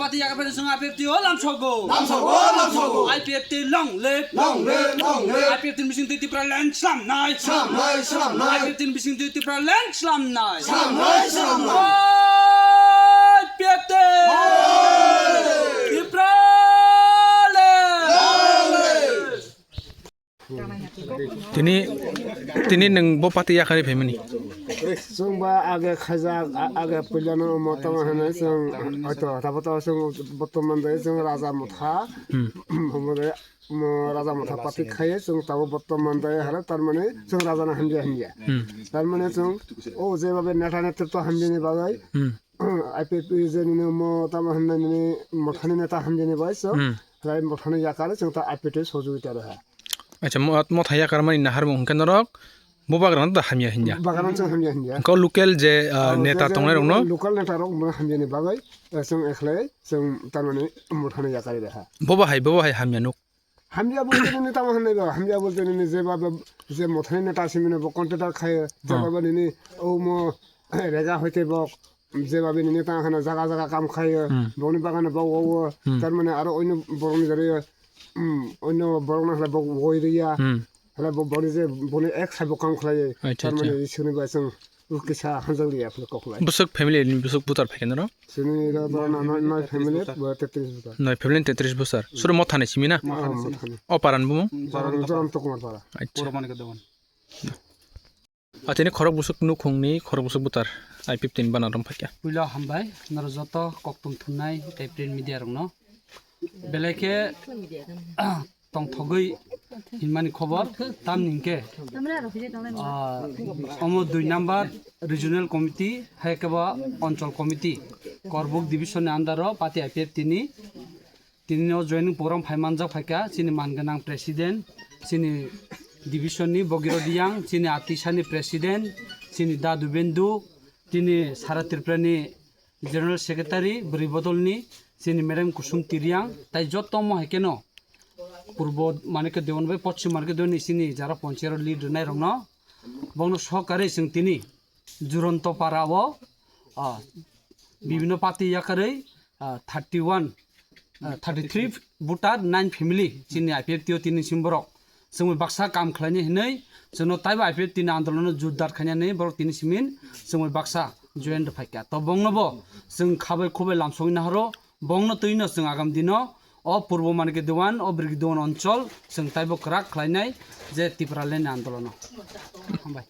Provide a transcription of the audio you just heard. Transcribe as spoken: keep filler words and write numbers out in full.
Party yakar phai chwng I P F T o lamsogo. Lamsogo, lamsogo. I P F T long live. Long live, long live. I P F T ni bising twi Tipraland slamnai. Slamnai, slamnai. I P F T ni bising twi Tipraland slamnai. Slamnai, slamnai. I P F T. Long live. Tipraland. Long live. Tini, tini nwng bo party yakarwi phaimani? Chwng ba age khaijak, a-, age puilano omo tamo hwnwi chwng hoito tabuk tamo chwng bortoman de chwng Raja Motha. Hmm. Omo de, omo Raja Motha party khaiwi chwng tabuk bortoman de hwnkhe tarmani chwng Raja no hamya hamya. Hmm. Tarmani chwng o jebabe neta netrito hamyani bagwi. Hmm. I P F T je nini mo tamo hwnwi nini Mothani neta hamjani bai so. Hmm. Rai Mothani yakar chwng ta I P F T sojogita reha. Acha, mo-, Motha yakar mani naharmung hwnkhe norok bo bagrano da hamya hinya. Bagrano chwng hamya hinya. Ko local je, ah, oh, neta je, je tongnai rokno? Local neta rok mo hamjani bagwi, eh, chwng ekhlai chwng tarmani Mothani yakar reha. Bo bahai, bo bahai hamya nuk. Hamya bolte nini tamo hwnwi ba, hamya bolte nini jeba ba, je Mothani neta simi no bo contractor khayo, jeba ba nini omo rega hoite bo, jeba ba nini tamo hwnwi jaga jaga kam khayo, hmm, boni bagano bo wo wo, hmm, tarmani aro oino borokni jari, hmm, oino borokno hwnwi bo woi riya, hmm, hwnwi bo boni je boni ek sabo kam khlaiyo, acha, tarmani acha. Iswrni bai chwng. Kisa hanjak liya phano kok lai. Bwswk family ni bwswk voter phaikhe norok? Chini ro to na noi, noi family, bo tetris voter. Noi family tetris voter. Suru Mothani simi na? Mothani simi. O paran bumo? Joram Tokmar para. Acha. Puro mani ke dewan. Atini khorok bwswk nukhungni khorok bwswk voter I P F T ni bana rom phaikha. Puila hambai, noro joto koktum thumnai tei print media rokno. Belai khe tongthogwi hinmani khobor, tamni hinkhe, ah, omo dui number regional committee, hai khe bo onchol committee, Korbuk division ni under o party I P F T ni tini o joining program phai manjak phaikha, chini man gwnang president, chini division ni Bogiro Diyang, chini Atisa ni president, chini Dadu Bendu, tini Sara Tripura ni General Secretary bwrwi bodolni chini Madam Kusum Tiriang tai joto mo hai kheno purbo mane khe dewan bai pochim mane khe dewan ni chini jara ponchero lead rwnai rokno bongno sohkari chwng tini Juronto para o, ah, bibino party yakarwi, ah, thirty one, ah, thirty three voter nine family chini I P F T o tini sim borok. Chwngwi baksa kam khlaini hinwi chwngno taibo I P F T ni andolono jordar khainani borok tini simin chwngwi baksa join rwphaikha. To bongnobo chwng khabai khubai lamsogwi nahoro, bongno twino chwng agam dino o purbo mane khe dewan, o bwrwi khe dewan onchol chwng taibo kwrak khlainai je Tipraland ni andolono. Hambai.